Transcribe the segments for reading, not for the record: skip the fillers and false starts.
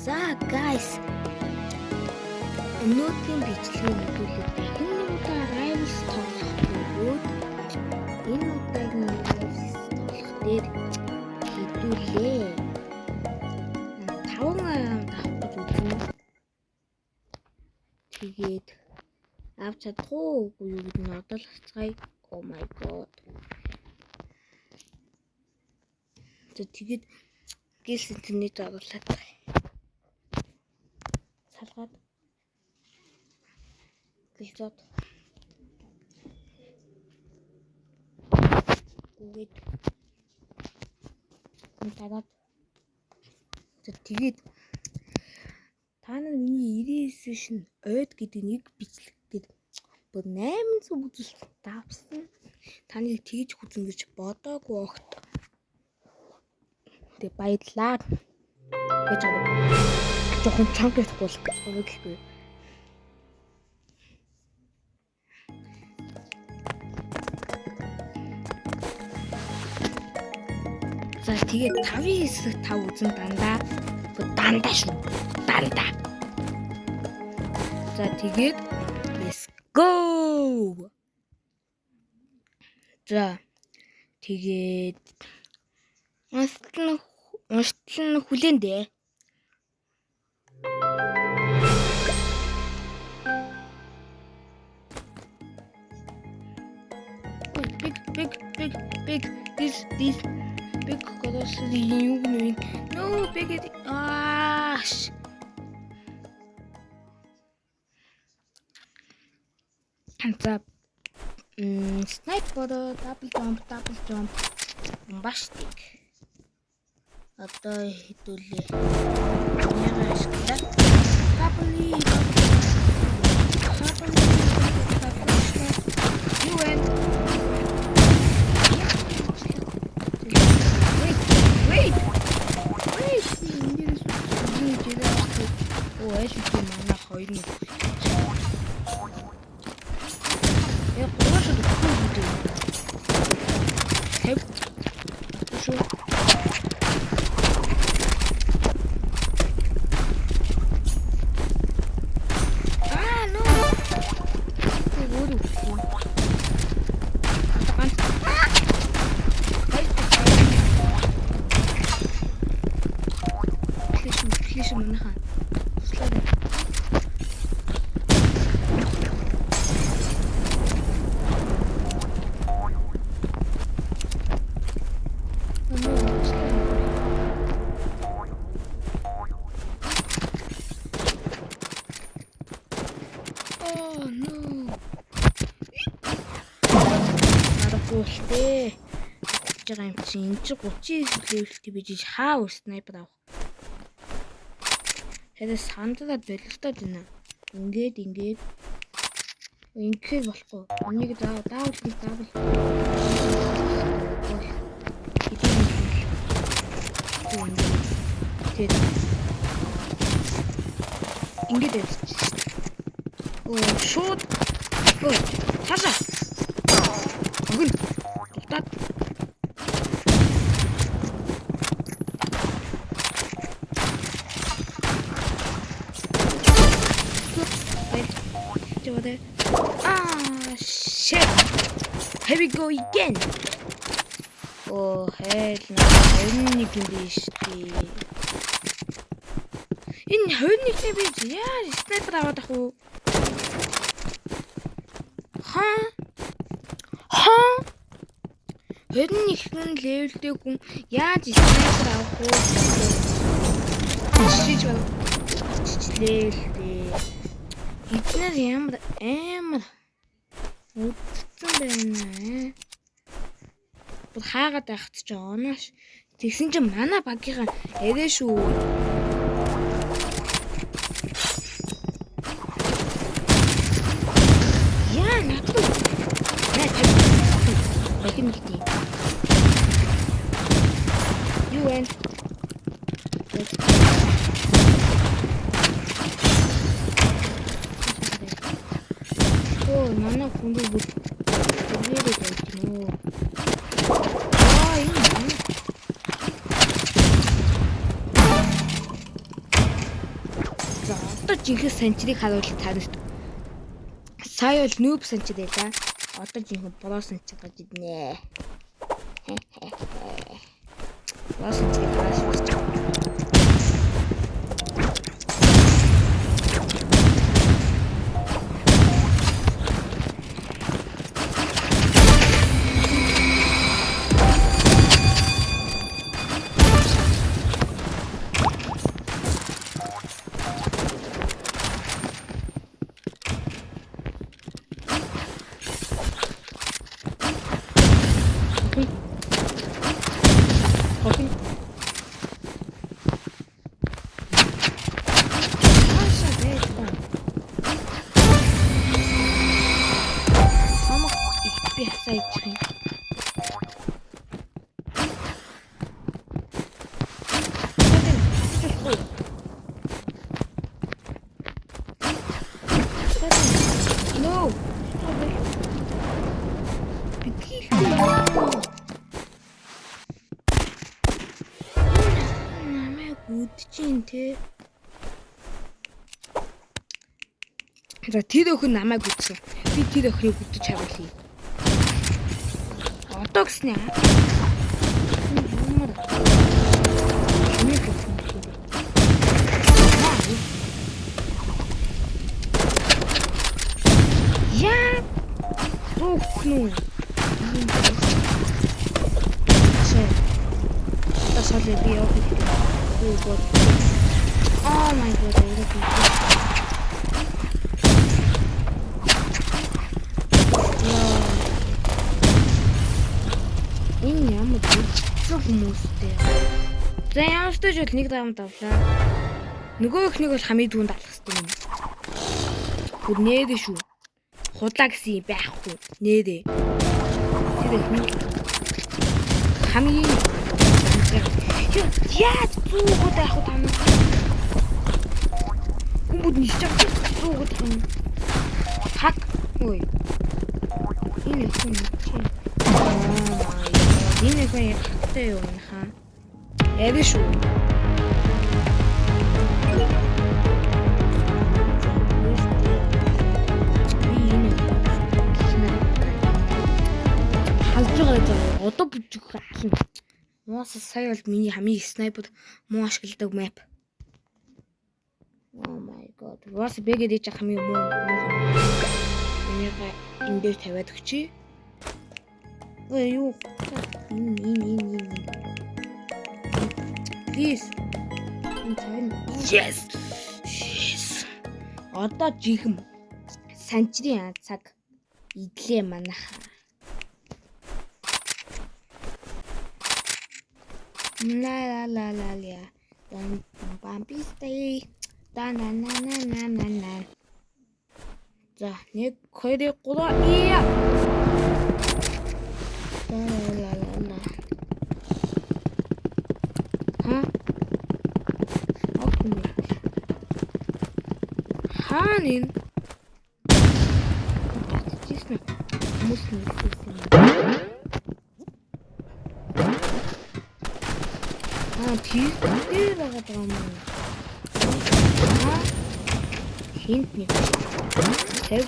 За guys. Өнөөдрийн бичлэгийн мэдүүлэг дахин нэг удаа Rivals тоглох бөгөөд энэ удаагийн Rivals тоглох дээр хэдүүлээ. 5 раунд авах гэж үзнэ. Тэгээд авч чадах уу үгүй юу гэдэг нь одоо л харцгаая. Oh my god. За тэгээд гэрс интернет оруулаад салгаад гэлзоод гүгээд дараад за тэгээд та нар миний 99 шин ойд гэдэг нэг бичлэг дээр бүр 800 үзэлт давсан. Та нарыг тэгж хүзэн гэж бодоогүй огт. Тэг баярлаа гэж байгаа. Жохон чанга ихгүй бол гэхгүй. За тэгээд 5-ын эсрэг 5 үзэн дандаа дандаа шүү. Дандаа. За тэгээд let's go. За тэгээд унштал нь хүлээн дээ. Big big big big this this big grocery юу гэнэ? No big аа. За снайпер double jump double jump бомбастик. Одоо хэдүүлээ. Яга ашиглаа. Double double юу вэ? Wait, wait. Wait. Энэ дээрээс энэ дээрээс оо ааш үгүй манай хоёр нэг. Яг гурван шууд өгөхгүй үү? 50 шүү. Аа, no. Тэр өөрөө өгсөн. Одоо ганц. Флэш флэш манайхаа. Туслаарай. Oh no. Аргагүй л дээ. Гэж байгаа юм чинь энэ чинь 39 level тэй бижиж хаа снайпер авах. Тэгэхээр сандраад боловсдоод байна. Ингээд ингээд ингэхээр болохгүй. Энийг заавал нэг заавал тэгээд ингээд явчих. Оо шууд өө цаашаа. Өгөн. Дутаад. Ah shit. Here we go again. Oh hell no. 21 юм биш үү? Энэ 21 би яаж снайпер аваад ах уу? Ха? Ха? 21 level тэй хүн яаж снайпер авах вэ? Чичиж байна. Чичлээ л дээ. Эднэр ямар амар үдцэн байна. Бүр хаагаад байх чи оноош. Тэгсэн чинь манай багийнхаа арай шүү. Яа надад наа тавь. Бахин нэгтий. Юу вэ? Оо, манай хүн рүү бүр бүрээрээ байж гинөө. Аа, энэ манай. Одоо жинхэнэ санчрыг харуулах та нарт. Сая бол noob санчир байлаа. Одоо жинхэнэ pro санчир гарч ирнэ. Pro санчирыг харуулах. Хохин. Хаашаа байж та. Хамаг их би хасаа ичих юм. No. Битгий. Намайг үдчихээн те. За, тэр охин намайг үдсэн. Би тэр охиныг үдэж харуулъя. Одоо гэсний ямар хэмээх гэсэн юм бэ? Яа! Зүгсэн үү? Шээ. Одоо сол би явах хэрэгтэй. Oh god. Oh my god. Яриад байна. Яа. Энэ ямар зүг хүмүүстэй. За, ямар ч ч бол нэг раунд авлаа. Нөгөө ихнийг бол хамгийн түрүүнд алах хэрэгтэй юм. Бүр нээрээ шүү. Худлаа гэсэн юм байхгүй. Нээрээ. Тэр ихний хамгийн яаж зүүгүүд авах вэ та нар? Хүмүүд нисэж байгаа зүүгүүд авах юм. Хак. Ой. Энэ их юм чи. Oh my god. Энэ их юм хаттай юу хаа. Эвэ шүү. Би энэ халж байгаа заа. Одоо бүжиг хална. Муус сая бол миний хамгийн sniper муу ашигладаг map. Oh my god. Вас бэгэд ич хамгийн муу муу. Энийг энэ дээр тавиад өгчий. Ой, юу? Энэ энэ энэ энэ. Please. Энэ тавина. Yes. Yes. Одоо жинхэнэ санчрын цаг идлээ манайхаа. La la la la la. Бам бам бистэй. Да на на на на на на. За, 1 2 3 ия. La la la la. Ха? Окей. Хаана энэ? Гацчихсан. Хүмүүс нэгсэн юм. Аа, тэр дээр байгаа юм уу? Аа. Хинт нэг. 50.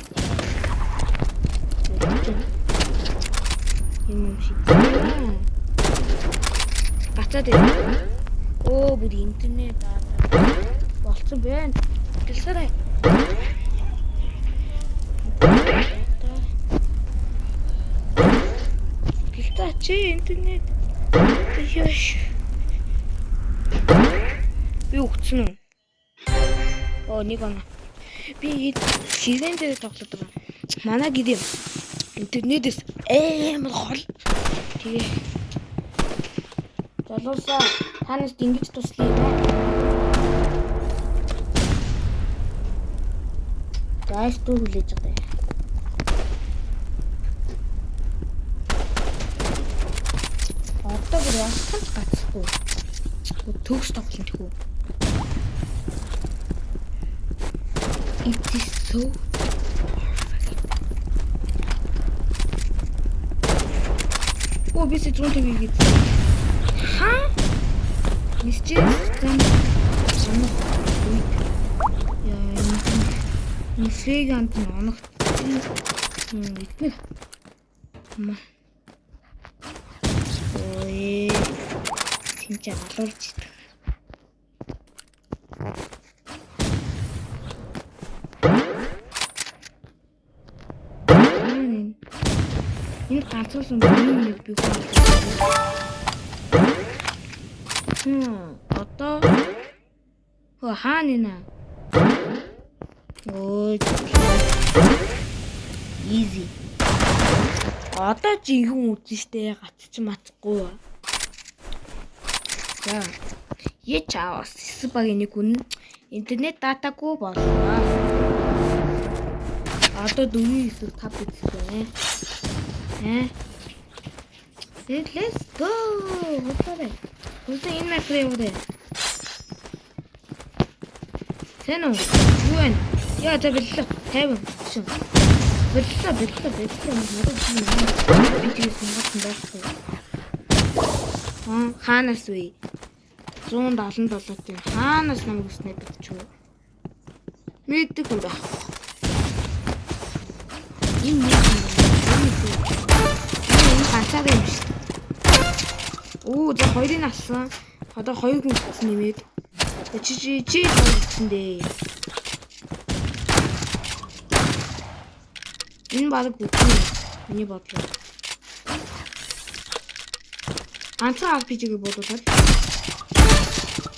Юм шиг. Гацаад байна. Оо, бүр интернет аа болцсон байна. Гэлсээрэй. Гэлцээ чи интернет. Яш. Би өгцөн үү? Оо, нэг оноо. Би ширээн дээр тоглоод байгаа. Манай гэр интернетээс амар хол. Тэгээ. Залуусаа, та нарт ингэж туслая да. Гайс дүү хүлээж байгаа. Одоо бүр яасан ч гацхгүй. Төгс тоглох тэхүү. It is so perfect. Оо, би 150 гэж. Ха? Мисчсэн. Ямар үед. Яа. Энэ флеганд нь оногдсон эднэр. Ой. Тин чи алуулж идэх. Энэ ганцуулсан бүрийн нэг би хүн. Одоо хөө хаана нэ? Ой. Easy. Одоо жинхэнэ үзэн штэ гацч мацгүй. За. Ячаас хэсэг багийн нэг хүн интернет датагүй боллоо. Одоо 4 9 5 үзсэн. Э. Let's go. Хурдаарай. Хурдан энэ map руу яваарай. Сэн үү? Юу вэ? Яа, за бэллээ. 50. Шин. Бэллээ, бэллээ, бэллээ. Надад тийм юм. Би тийм сонгосон байхгүй. Аа, хаанаас вэ? 177 тийм. Хаанаас намайг снайпер ч үү? Мэддэг юм байх. Энэ нэг юм байна. Энэ ганцаараа юм шүү дээ. Оо, за хоёрыг алсан. Одоо хоёр хүн гэсэн нэмээд. Чи чи чи хоёр гэсэн дээ. Энэ баг үгүй. Миний бодлоор. Ганцхан RPG-г бодуулаад.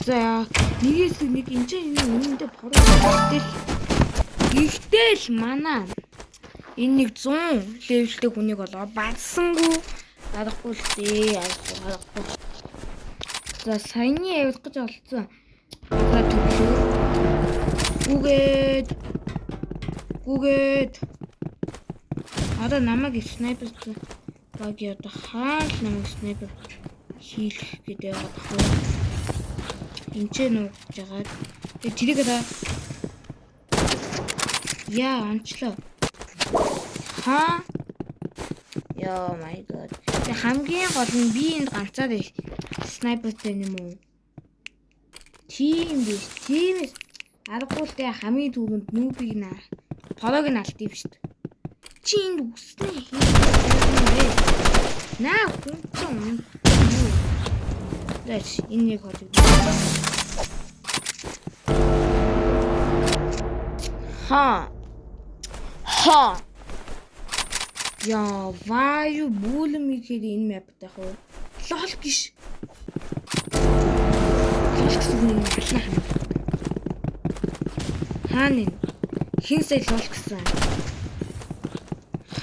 За, нэгээс нэг энэ чинь энэ үнэндээ бороо. Гэхдээ л манай энэ нэг 100 level тэй хүнийг болоо бадсангүй аргагүй л дээ. Аргагүй, аргагүй. За, саяны явах гэж олцсон. За, төглөө. Гүгээд. Гүгээд. Одоо намайг снайпер баг одоо хаал намайг снайпер хийх гэдэг байгаа тах. Энд ч нуугдж байгаа. Тэгээ тэрийг одоо яа онцлоо. Ха? Йоо my god. Тэгээ хамгийн гол нь би энд ганцаар снайпертай юм уу? Тийм биш. Тиймээс аргагүй л дээ, хамгийн түрүүнд noob ийг наа. Pro г нь алд юм шүү дээ. Чи энд үснэ хийх юм бэ? Наа хүн чинь юу? Дэш энэ нэг хожиг. Ха. Ха. Яа, ваю бүүлэм ихээр энэ map таах уу? LOL гиш. LOL гэсэн хүн юм ална. Хаана энэ? Хин сая LOL гэсэн?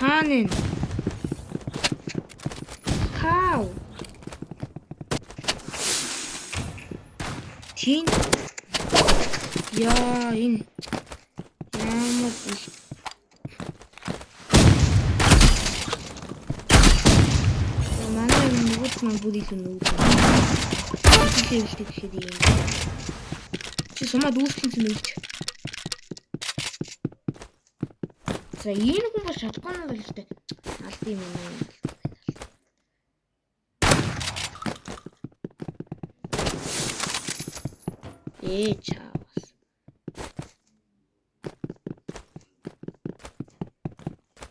Хаана энэ? How? Тийм. Яа, энэ ямар их. Манай нөгөөд маань бүр илүү нүүр. Level тэй гэхэд юм. Чи сумаа дүүрсэн чинь нэгж. За, энэ хүн бол shotgun бол л дээ. Алд юм уу? Ээ чаавас.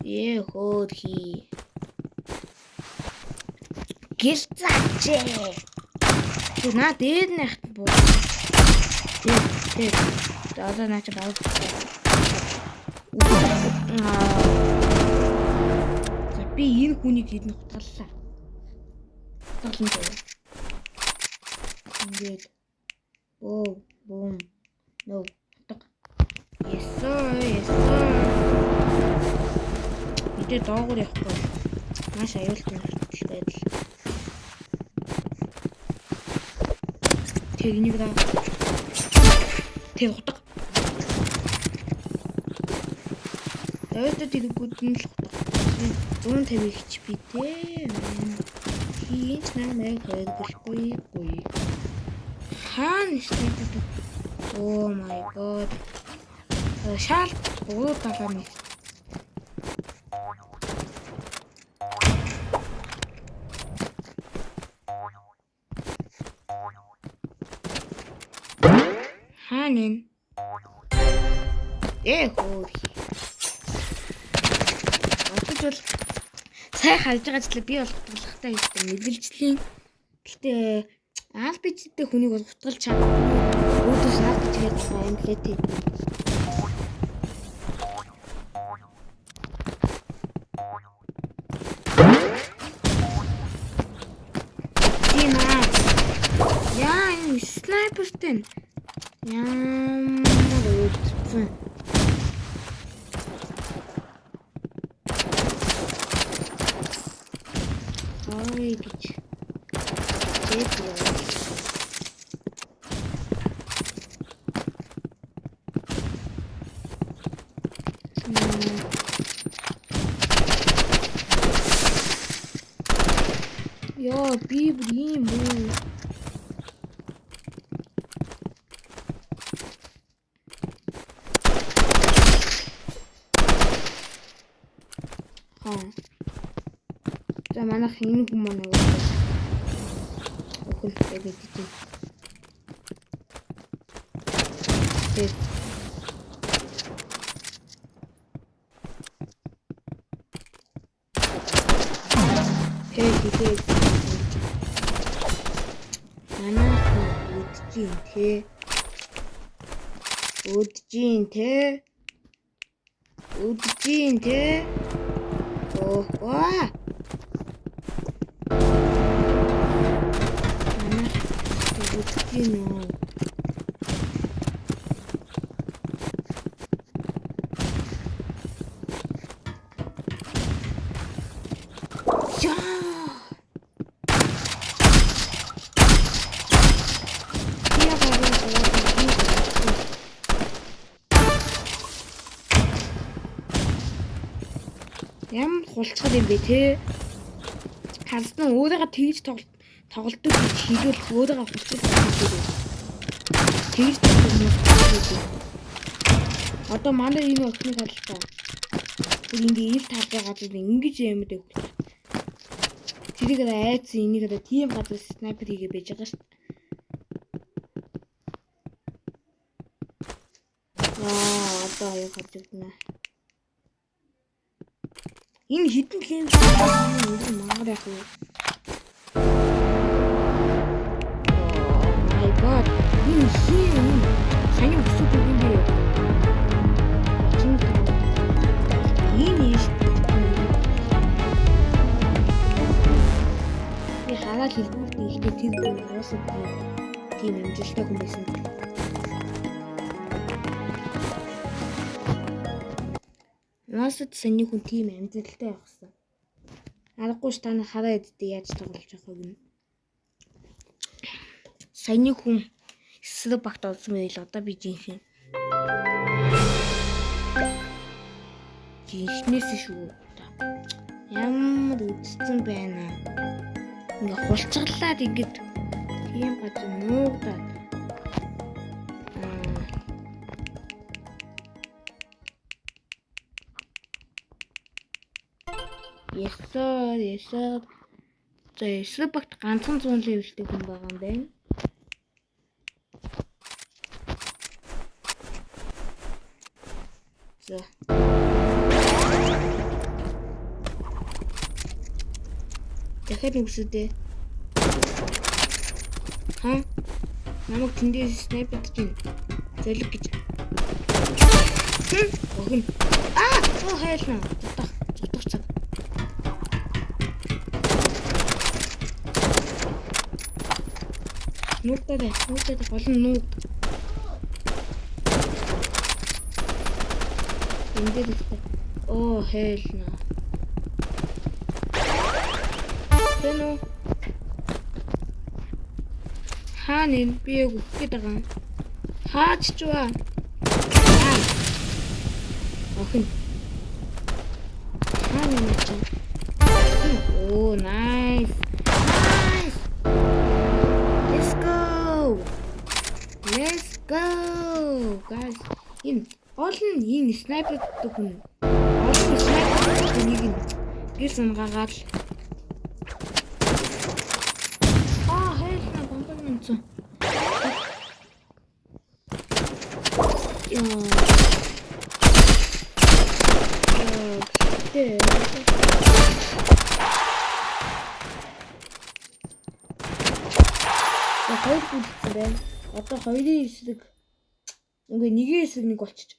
Ээ хөөрхий. Гэлцаач. Тэг наа дээр нь яхад буу. Тэг тэг. За, одоо наа чи баг. За, би энэ хүнийг хэд нь хутгаллаа. Хутгална заяа. Ингээд. Оо, бум. No. Хутга. Yes sir, yes sir. Мэдээ доогуур явахгүй. Маш аюултай нөхцөл байдал. Тэр энийг да. Тэр хутга. Давайтай тэргүүд нь л хутга. 150 HP дээ. Хийж намайг хоёргүй гүй. Хаана снайпер? Oh my god. Шал буруу талаар нэг. Хаана энэ? Ээ хөөх. Одоо бол сайн харж байгаа ч би бол хутгалахтай гэдэг мэргэлжлийн. Гэтэ RPG-тэй хүнийг бол хутгалж чадахгүй. Өөдөөс RPG гэдэг юм лээ тий. Тийм аа. Яа, энэ снайпертэй. Ямар үүдсэн. Ой гэж. Тэгээд Яа, би бүр ийм үү. Хаа. За манайх энэ хүмүүс маань өхөн яг мэдчихэв. Тэгээд тэгээд манайх үдчихин те. Үдчихин те. Үдчихин те. Оо. Манайх үдчихин үү. Яа. Ямар хулцгал юм бэ те? Харсан өөрийгөө тэгж тоглолтог гэж хэлвэл өөрийгөө хулцгал гэж хэлээ. Тэгж тоглох юм. Одоо манай энэ охиныг харалтаа. Тэр ингээ ил талбай газар ингэж юмд өгөх. Тэрийг айцсан энийг тийм газар снайпер хийгээ байж байгаа шүү дээ. Аа одоо аяа гарч ирдэнэ. Энэ хідэн левел мангар яах вэ? Oh my god. Энэ хин юм. Саяны өсөд үг юм бэ? Энэ ийш. Би хараад хэлбэрт ихтэй тэр хүн уусаа тийм амжилттай хүн байсан. Уусад саний хүн тийм амжилттай явах гэсэн. Аргагүй ш та нар хараа эддээ яаж тоглож байгааг нь. Саяны хүн эсрэг багт олсон байл одоо би жинхэнэ. Жинхнээс шүү. Ямар үдцэн байна. Ингээ хулцгалаад ингээд тийм газар нуугдаад. Yes sir, yes sir. За эсрэг багт ганцхан 100 левелтэй хүн байгаа юм байна. За. Дахиад нүгсүүдээ. Ха? Намайг тэндээс снайпердж байна. Золиг гэж. Охин. Аа! Оо хайлна. Зутах. Зутах цаг. Нуугдаад, нуугдаад гол нь нуугд. Энд дээр ихтэй. Оо хайлна. Тэнүү. Хаана энэ би яг өгөх гээд байгаа юм. Хаач ч ба. Охин. Хаана юм чи? Оо, nice. Nice. Let's go. Let's go. Guys, энэ гол нь энэ снайпер гэдэг хүн. Гол нь снайпер хүнийг нь гэр сунгаагаад л аа, хайлна бомбог нэмсэн. Яа. Хоёр үлдсэн байна. Одоо хоёрын эсрэг үгүй нэгийн эсрэг нэг болчих.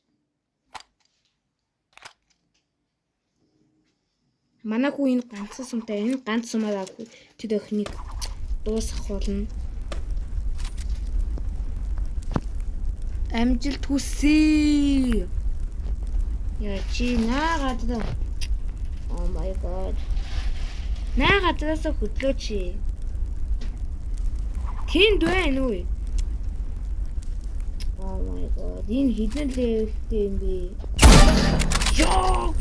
Манай хүү энэ ганцхан сумтай энэ ганц сумаараа тэр охиныг дуусгах болно. Амжилт хүсье. Яа чи наа газар. Oh my god. Наа газараас хөдлөөч. Тэнд байна уу? Oh my god. Энэ хэдэн level тэй юм бэ? Йоо!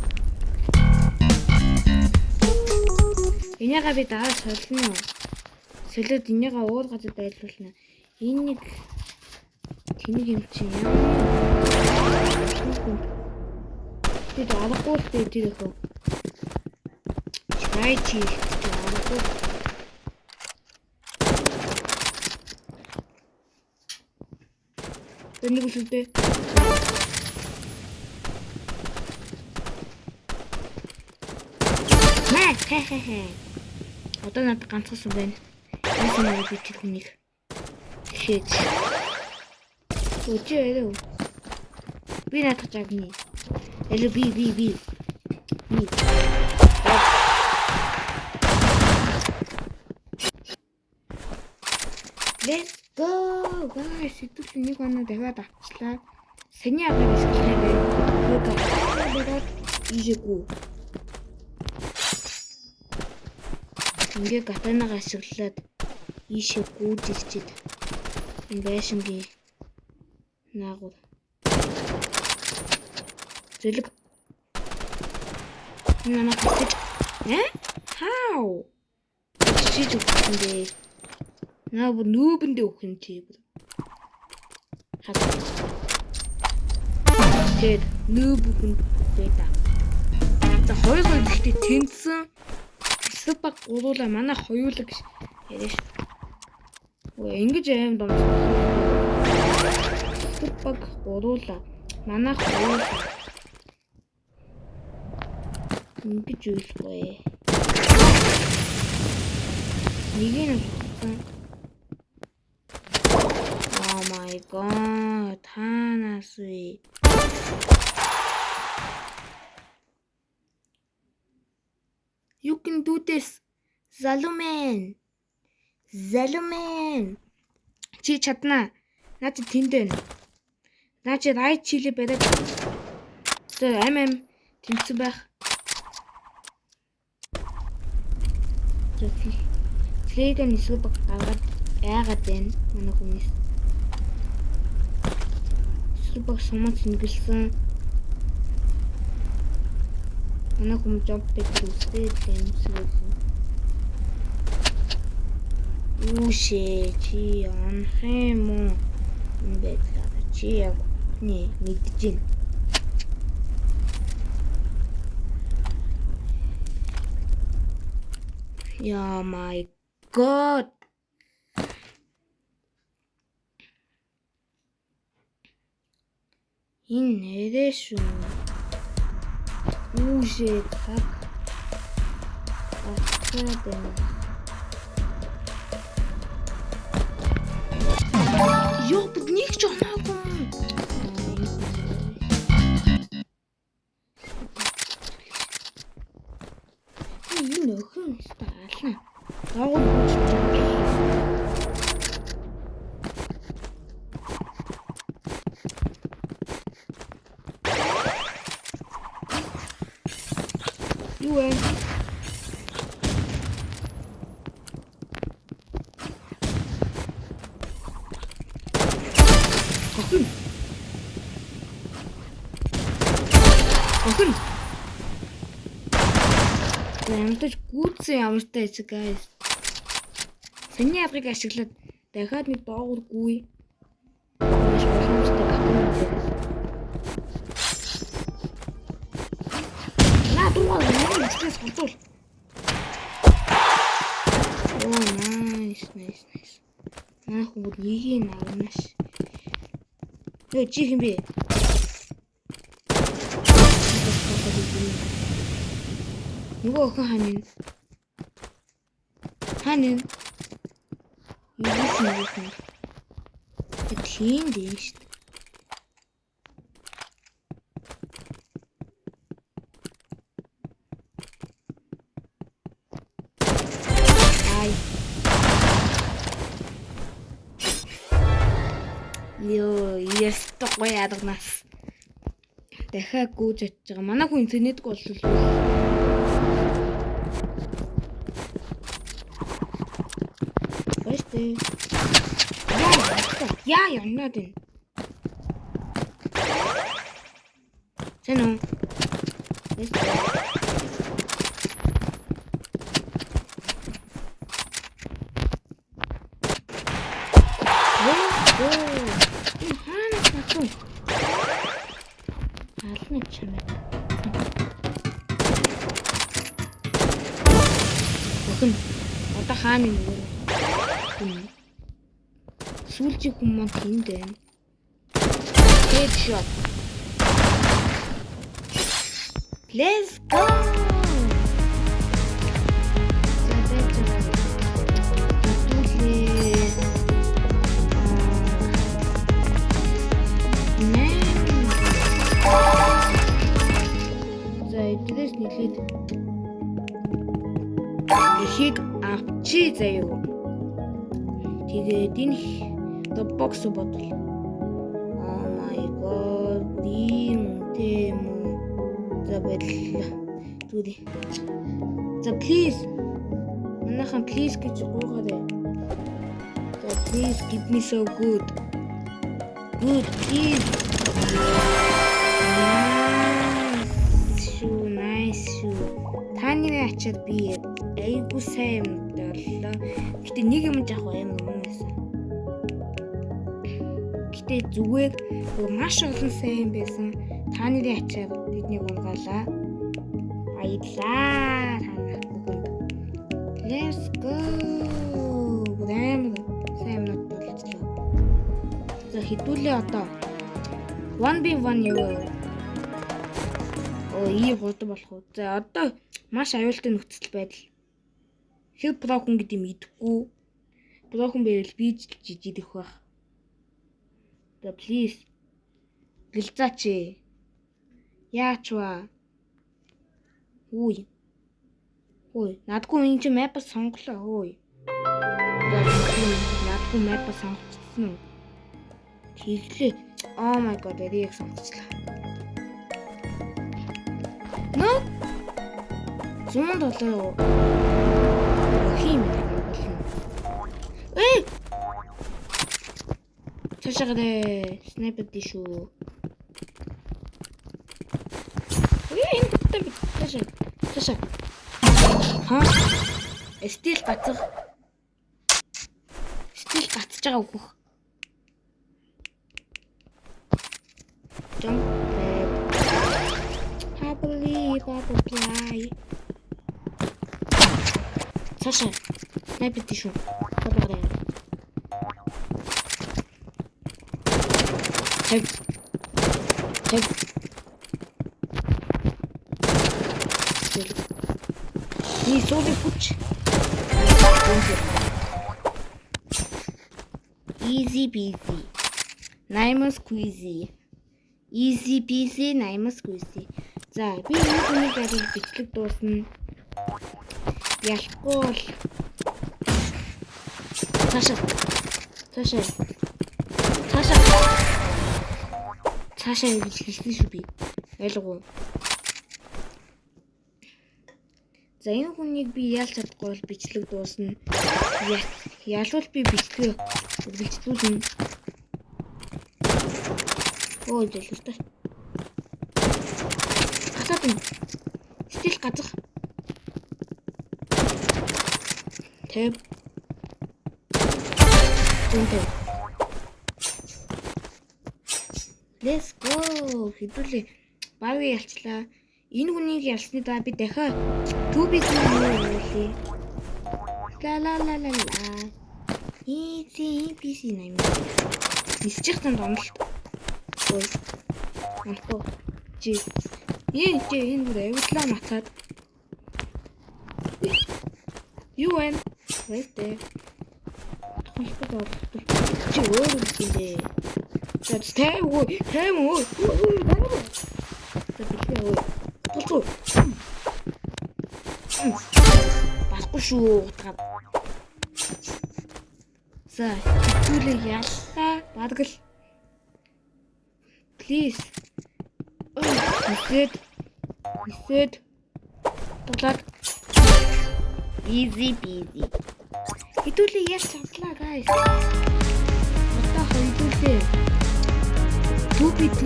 Энийгээ би дараа солино. Солиод энийгээ уур газар байлуулна. Энэ нэг тэнэг юм чи яа. Тэр аргагүй л дээ тэр өхөө. Чай чи аргагүй. Тэр нэг үлдээ. Мэ хэ хэ хэ. Одоо надад ганцхан байна. Яасан нэг би тэр хүнийг тэгэхээр Өчөө яриа. Би наадах жагны. Элүү би. Би. Let's go. Guys, хэдүүл нэг оноо дахиад авчлаа. Саний аргыг ашиглах юм байна. Тэгээд ийшээгүй. Ингээ катанагаа ашиглаад ийшээ гүйж ирчээд энэ байшингийн наагур. Зөлөг. Намайг татаж. Э? How? Чиж өгсөн дээ. Наа бүр нүүбэндээ өгөх юм чи бүр. Хат. Тэгээд нүүб хүн бэта. За хоёр хоёр гэхдээ тэнцсэн. Хэсэг баг гуруула манай хоёулаа гэж яриа ш. Өө ингэж аим домс. Хэсэг баг гуруула манай хоёулаа. Ингэж үйлгүй. Нэг нь утсан. Oh my god. Танаас вэ? You can do this. Залумен. Залумен. Чи чадна. Наа чи тэнд байна. Наа чи right чилээ бариад. За ам тэнцсэн байх. Флейгэн эсвэл баг гаргаад яагаад байна манай хүмүүс. Эсвэл баг сумаа цэнгэлсэн. Манай хүмүүс jump pack үздэг юм шиг. Үүшээ чи онох юм уу? Энэ байдлаар чи яг нэ мэдэж байна. Yeah my god. Энэ нэрээ шүү. Үүшээ цаг. Ацаад байна. Йоо, бид нэг ч оноогүй юм. Энэ охин өстой ална. Доогуур хүч чад. Юу вэ? Охин. Охин. Ямартай ч гүйцсэн ямартай ч guys. Саний аргыг ашиглаад дахиад нэг доогуур гүйе. Маш боломжтой катана дээрээс. Наа дуугаа нэг стресс голзуул. Оо nice nice nice. Наа хүмүүс нэгийг авнаш. Йоо чи хэм бэ? Нөгөө охин хаана вэ? Хаана вэ? Юу юм? Тийм дээ шүү дээ. Ай. Йоо, ястаа гоё ядагнаас. Дахиад гүйж очиж байгаа. Манай хүн интернетгүй болвол баяртай. Яа, яа явнаад байна. Сайн уу? Баяртай. Оо, энэ хаанаас натуу? Ална чамайг. Охин одоо хаана юм бэ? Хүн. Сүүлчийн хүн маань тэнд байна. Headshot. Let's go. За байж байгаа. Хэдүүлээ. Нэ. За, эдгээс нэлээд ихийг авчи заяа. Тэгээд энэ the box бодол. Oh my god. Тийм тийм үү. За, баярлалаа. Зүгээр. За, please. Манайхан please гэж гуйгаарай. За, please give me so good. Good, please. Nice шүү, nice шүү. Та нарын ачаад би айгуу сайн юм боллоо. Гэтэ нэг юм жаах амар муу байсан. Гэтэ зүгээр маш олон сайн байсан. Та нарын ачаар биднийг унгаалаа. Баярлаа та нар бүгэнд. Let's go. Бүр амар сайн юмнууд болчихлоо. За, хэдүүлээ одоо 1v1 юу? Оо, ийм хурдан болох уу? За, одоо маш аюултай нөхцөл байдал. Хэр pro хүн гэдэг мэдэхгүй. Pro хүн байвал би ч жижигдэх байх. За, please. Гэлзаач. Яач вэ? Үгүй. Хөөе, надгүй энэ чинь map сонголоо хөөе. Надгүй map сонгоцсон уу? Тэглээ. Oh my god, яг сонгоцлоо. No. 107. Хим болно. Эй! Цаашаа гараа. Снайпер ди шүү. Эй, энэ бүтэн цаашаа. Цаашаа. Ха? Стил гацах. Стил гацж байгаа үхэх. Jump pad. Happily butterfly. Цаашаа. Снайпер ди шүү. Цаашаа. 50. 50. Ни суудаг хүч. Easy peasy. Lemon squeezy. Easy peasy lemon squeezy. За, би энэ хүнийг аль бичлэг дуусна. Ялахгүй бол цаашаа. Цаашаа. Цаашаа. Цаашаа гэж хэлсэн шүү би. Ойлгов уу? За, энэ хүнийг би ялж чадахгүй бол бичлэг дуусна. Ялвал би бичлэгээ үргэлжлүүлнэ. Өө, зэлэртэй. Гацаад юм. Стил газах. 50. 150. Let's go. Хэдүүлээ. Багыг ялчлаа. Энэ хүнийг ялсны дараа би дахиад 2v2 юу вэ? Ла ла ла ла ла. Easy peasy 8. Нисчих танд онолт. Ой. Онхгүй. Чи. Ээ, чи энэ бүр авидлаа мацаад. Юу вэ? Вэстэ. Тоглолтод оролцдог. Чи өөр юм дээ. За 50 50 өө. За бэлгээ өө. Тулцуу. Болохгүй шүү утгаа. За хэдүүлээ яллаа. Бараг л please. Нисээд нисээд туглаад easy peasy. Хэдүүлээ ялж чадлаа guys. Одоо хэдүүлээ 2v2.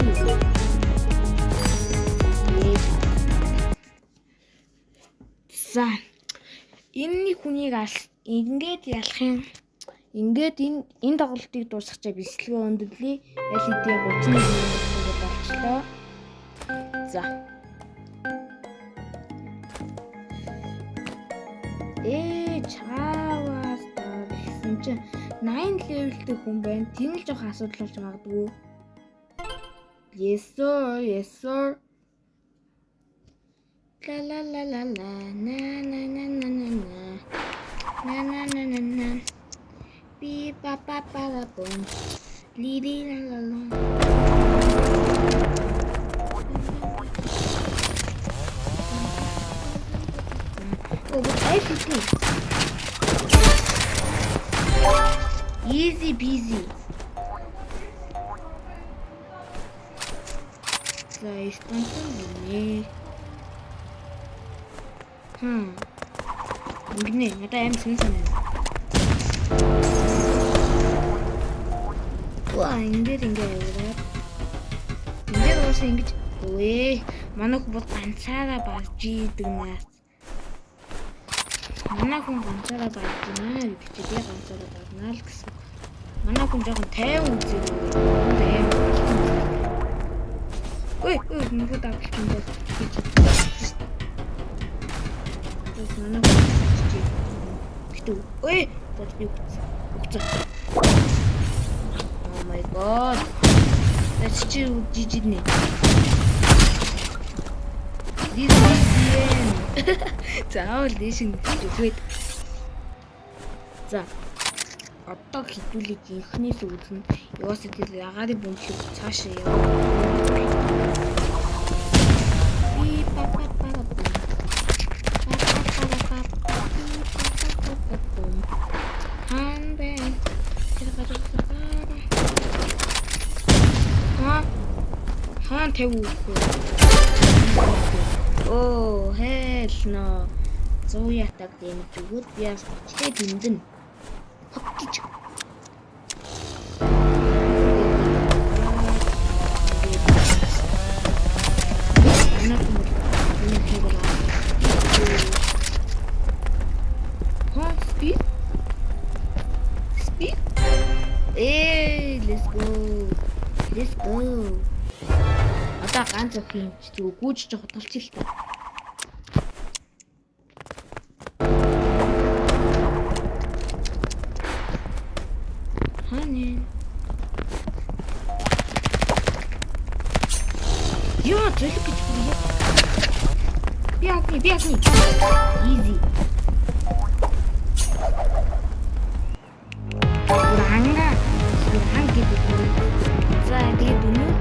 За энэний хүнийг ал ингээд ялах юм. Ингээд энэ тоглолтыг дуусгачаа бичлэгээ өндөрлөе. Аль хэдийн 31 минут болчлоо. За. Чааваас гэсэн чинь 8 level тэй хүн байна. Тэр л жоох асуудал болж магадгүй. Yes sir, yes sir. La la la la la na na na na na na na na на на на би па па па ла бум ли ли ла ла ла. Оо, аль хэдийн. Easy peasy. За, станцын гинэ. Ингэнэ. Надад аим сонь сонь. Уа, ингээд ингээ яваад. Ингээд уусаа ингэж өө манай хүн бол ганцаараа барж идэг наа. Манай хүн ганцаараа барж байна гэдэг чи би ганцаараа барнаа л гэсэн. Манай хүн жоохон 50 үзээгүй. Аим Ой, ой, нөгөө давталч юм бол гэж. Тэс манай хүн чи. Гэтэ ой, за би үгцэн. Үгцэн. Oh my god. За чи жижигнэ. This is the end. Заавал дээш нь зүгээд. За. Одоо хэдүүлээ жинхнээс үзнэ. Яваасаа тэр агаарын бөмбөлөг цаашаа яваа. Би па па па па. Па па па па па па па. Хан бэ. Тэр газар Ха. Хаан 50 үгүй. Оо, hell no. 100 ятаг дэмж өгөөд би бас 30 дэмдэн. Хог гэж. Манай хүн бол энэ хүн бол Ха, speed? Speed? Let's go. Let's go. Одоо ганц өх юм чи зүг гүйж чи худалч л та. Ханы. Яа, зөлөг гэж бүр. Би агни, би агни. Easy. Бүр анга. Бүр анг гэдэг. За, тэгээд өнөөдөр